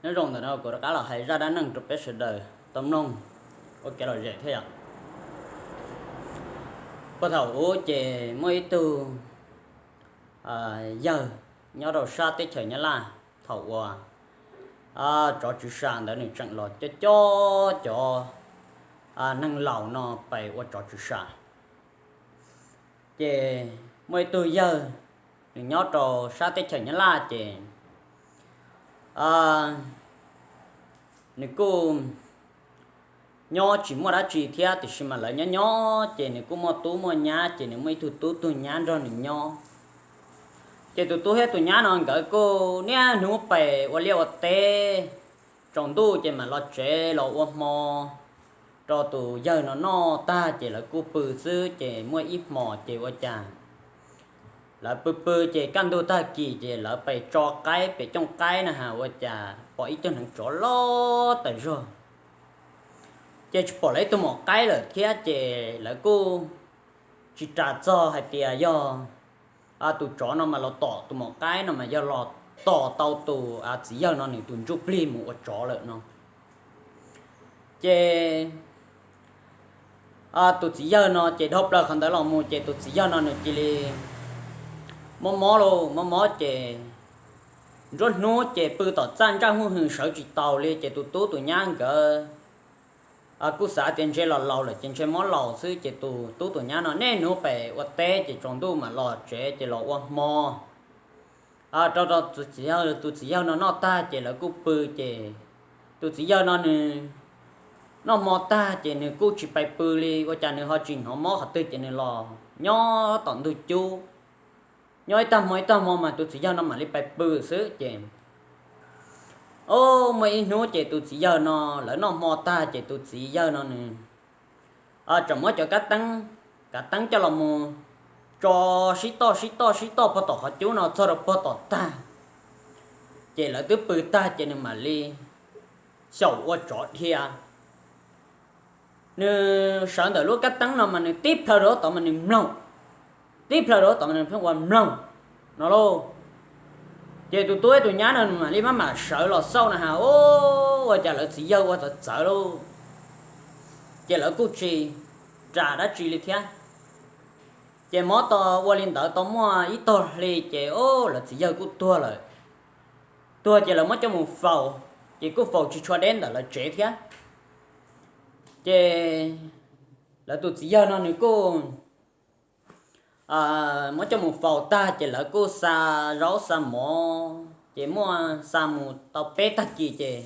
Nyob zoo ntawm no kuv rov qab los hais zaj dab neeg rau peb sawv daws tau mloog ua kev lom zem thiab yom. Puag thaum ub ces muaj ib tug yawg nyob rau sab teb chaws Nyab Laj, thaum uas tsov tswv sam ntawd nws tseem los coj cov neeg laus no pais ua tsov tswv sam. Ces muaj ib tug yawg, nws nyob rau sab teb chaws Nyab Laj ces nws kuj nyob tsis muaj dab tsi thiab, tiam sis mas lawv nyob nyob ces nws kuj muaj tub muaj nyab, ces nws muaj ib tug tub tug nyab nrog nws nyob. Ces tus tub thiab tus nyab no nkawd kuj niaj hnub pais ua liaj ua teb, tsaus ntuj ces mam los tsev los ua hmo rau tus yawg no noj tag ces lawv kuj pw xwb. Ces muaj ib hmos ces ua cas lawv pw pw ces kaj ntug tag kis ces lawv pais tso qaib pem cooj qaib na has, ua cas pom ib tug hneev tsov loj tas zog. Ces tsis pom lawv ib tug maum qaib lawm thiab, ces lawv kuj tsis ras txog hais tias yog tus tsov no mas los tom tus maum qaib no mas yog los tom tau tus txiv yawg no nws tus ntsuj plig mus ua tsov lawm no. Ces tus txiv yawg no ces dhau plaws qhov ntawd los mus ces tus txiv yawg no nws cia li mob mob lauj, mob mob ces nruab hnub ces pw tom txaj ntsaj huj hwm sawv tsis taus li. Ces tus tub tus nyab nkawd kuj xav tias ntshe los laus lawm ces ntshe mob laus xwb, ces tus tub tus nyab no niaj hnub pem ua teb ces tsaus ntuj mam los tsev ces los ua hmo rau tus txiv yawg no noj tag ces lawv kuj pw. Ces tus txiv yawg no nws noj hmo tag ces nws kuj tsis pais pw li, ua cas nws ho tsis hnov mob qhov twg ces nws los nyob tom ntug cub, nyob ib tag hmo ib tag hmo mas tus txiv yawg no mam li pais pw xwb. Ces o, muaj ib hnub ces tus txiv yawg no, lawv noj hmo tag ces tus txiv yawg no nws tseem muab cov kab teeb, kav teeb coj los mus tso sib toj sib toj sib toj puag tom qhov cub no txog rau puag tom tag. Ces lawv twb pw tag ces nws mam li xyaum ua tsov dhia. Nws sawv ntawm lub kab teeb no mas nws tib plhaw rau tod mas nws mloog, tib plhaw rau tod mas nws pheej ua mloog no lauj. Ces tus tub tus nyab no nws mam li maj mam sawv los xauj na has, o, ua cas lawv txiv yawg ua txawv txawv lauj. Ces lawv kuj tsis ras dab tsi li thiab. Ces mob tau ua li ntawd tau muaj ib tog hli ces o, lawv txiv yawg kuj tuag lawm. Tuag ces lawv muab coj mus faus, ces kuj faus tsis tshua deb ntawm lawv tsev thiab. Ces lawv tus txiv yawg no nws kuj muab coj mus faus tag ces lawv kuj xa zaub xa mov ces muaj xa mus tau peb tag kis ces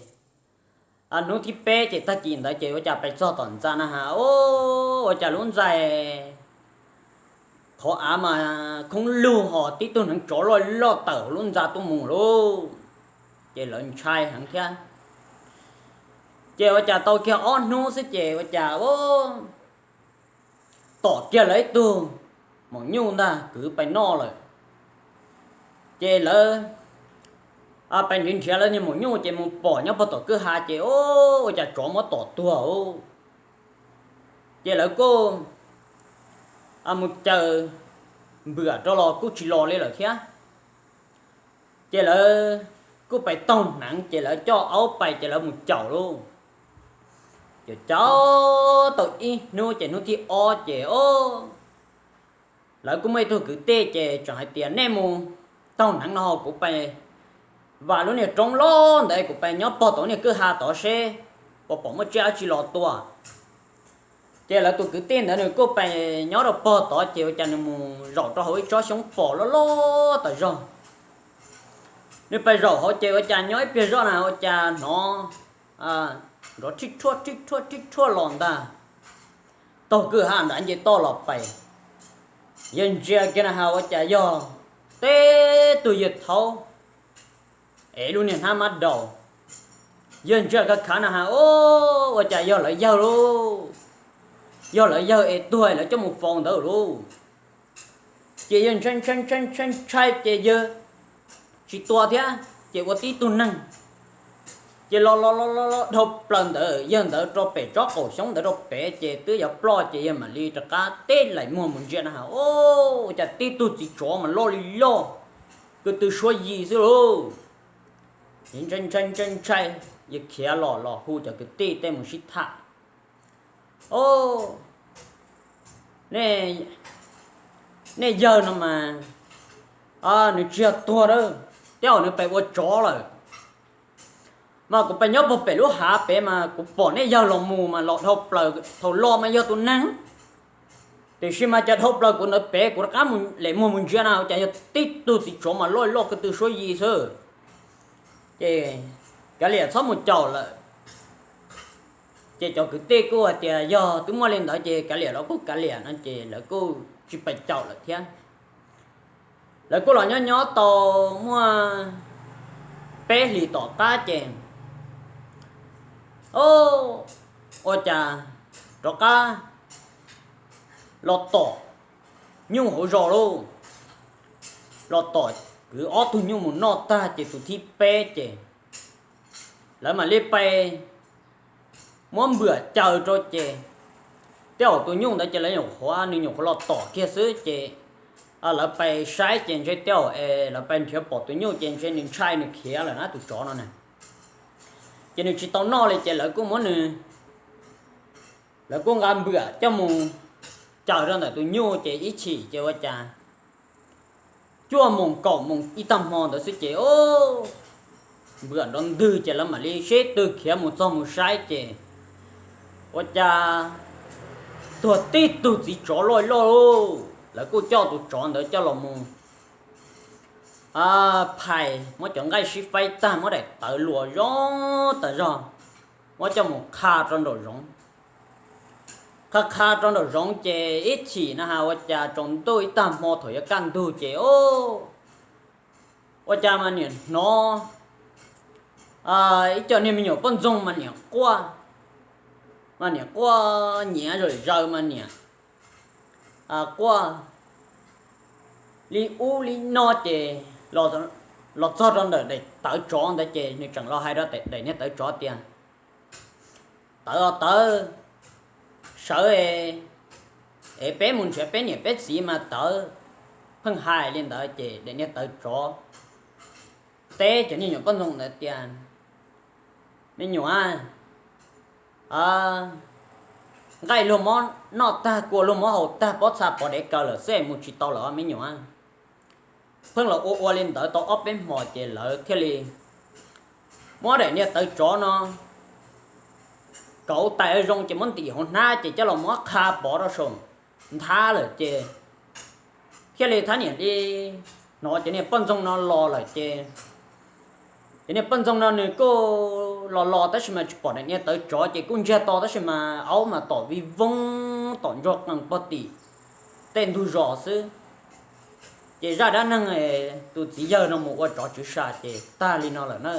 hnub thib peb ces tag kis ntawd ces ua cas pais txog tom ntxa na has, o, ua cas lub ntxa qhov av mas khoob lug ho tib tug hneev tsov loj loj tawm hauv lub ntxa tuaj mus lauj. Ces lawv ntshai heev thiab. Ces ua cas tau kiag ob hnub xwb ces ua cas tom kiag lawv ib tug maum nyuj ntag kwv pais noj lawm. Ces lawv pais nrhiav nrhiav lawv niag maum nyuj ces mus pom nyob puag tom kwj ha ces o, ua cas tsov muab tom tuag. Ces lawv kuj mus caws npwam rau los kuj tsis los li lawm thiab. Ces lawv kuj pais taug hneev ces lawv coj aub pais ces lawv mus caum lauj. Ces caum tau ib hnub ces hnub thib ob ces o, lawv kuj muaj ib tug kwv tij ces tseem hais tias nej mus taug hneev no ho kuv pais vam lub niag roob loj ntawd kuv pais nyob pog tod niag kwj ha tod seb puas pom muaj tsiaj dab tsi los tua. Ces lawv tus kwv tij ntawd nws kuj pais nyob rau pog tod ces ua cas nws mus zaum rau hauv ib tsob xyoob pos loj loj tas zog. Nws pais zaum hauv ces ua cas nyob ib pliag zoj na ua cas hnov nrov rhij rhuaj rhij rhuaj rhij rhuaj los ntag. Taug kwj ha nram nce toj los pais, yawg ntsia kiag na has ua cas yog teb tug yawg thaub ev lub niag hnab mab daus. Yawg ntsia khav khav na has, o, ua cas yog lawv yawg lauj, yog lawv yawg es tuag lawv coj mus faus ntawd lauj. Ces yawg ntshai ntshai ntshai ntshai ntshai ces yawg tsis tua thiab ces ua tib tug neeg. Ces los los los los los dhau plaws ntawd yawg ntawd rau pem tsob qaum xyoob ntawd rau pem ces twb yuav ploj ces yawg mam li rov qab teb laim muag mus ntsia na has, o, ua cas tib tug txiv tsov mas loj li loj, ko tw suab yig xwb lauj. Ntshai ntshai ntshai ntshai, yawg khiav los los hu cov kwv tij tej mus sib tham. O, nej yawg no mas nws tsis yog tuag a, tej zaum nws pem ua tsov lawm. Mas kuv pem nyob puag pem lub hav pem mas kuv pom nej yawg los mus mas los dhau plaws, thaum los mas yog tus neeg, tiam sis mas cas dhau plaws kuv ntawd pem kuv rov qab mus lem muag mus ntsia na cas yog tib tug txiv tsov mas loj loj ko tw suab yi xwb. Ces kav liam txhob mus caum lawm. Ces cov kwv tij kuj hais tias yog twb muaj li ntawd ces kav liam los kuj kav liam no ces lawv kuj tsis pes caum lawm thiab. Lawv kuj los nyob nyob tau muaj peb hlis tom qab ces, o, ua cas rov qab los tom nyuj hauv zos lauj. Los tom, kwv ob tug nyuj mus noj tag ces tus thib peb ces lawv mam li pe muab npwam caw rau ces, tej zaum tus nyuj ntawd ces lawv nyuam qhuav, nws nyuam qhuav los tom kiag xwb ces lawv pe saib ces ntshe tej zaum es lawv pe nrhiav pom tus nyuj ces ntshe nws ntshai nws khiav lawm na tus tsov no na. Ces nws tsis tau noj li ces lawv kuj muab nws, lawv kuj nqa npwam coj mus caw rau ntawm tus nyuj ces ib chim ces ua cas cuaj moos kaum moos ib tag hmo ntawd xwb ces, o, npwam nrov ntwg ces lawv mam li sib tw khiav mus txog mus saib ces ua cas tuag tib tug txiv tsov loj loj lauj. Lawv kuj coj tus tsov ntawd coj los mus phais, muab cov nqaij sib faib tag muab daim tawv luas zoo tas zog, muab coj mus qha rau nraum zoov. Qha qha rau nraum zoov ces ib chim na has ua cas tsaus ntuj ib tag hmo thaum yuav kaj ntug ces, o, ua cas mas niam hnov ib co niag me nyuam poj ntxoog mas niam quaj, mas niam quaj nyiav zom zaws mas niam quaj li ub li no ces los txog rau ntawm daim tawv tsov ntawd ces nws tseem los hais rau daim niag tawv tsov tias, Tawv os tawv, sawv es peb mus nrhiav peb niam peb txiv mas tawv. Pheej hais li ntawd ces daim niag tawv tsov teb cov niag nyuam poj ntxoog ntawd tias, Me nyuam, nqaij luag muab noj tag, kua luag muab haus tag, pob txha pov dev kaw lawm xwb es mus tsis tau lawm me nyuam. Pheej los ua ua li ntawd tau ob peb hmos ces lawv thiaj li muab daim niag tawv tsov no kauv tais zoo ces muab ntim hauv hnab ces coj los muab qha pov rau saum nthab lawm ces thiaj li thab niam li hnov cov niag poj ntxoog no los lawm ces cov niag poj ntxoog no nws kuj los los tab sis mas tsis pom daim niag tawv tsov ces kuj ntsiag to tab sis mas aub mas tom vij voog tom ntsoog qees pog tim tej ntug zos xwb. Ces zaj dab neeg tus txiv yawg no mus ua tsov tswv sa ces tag li no lawm na.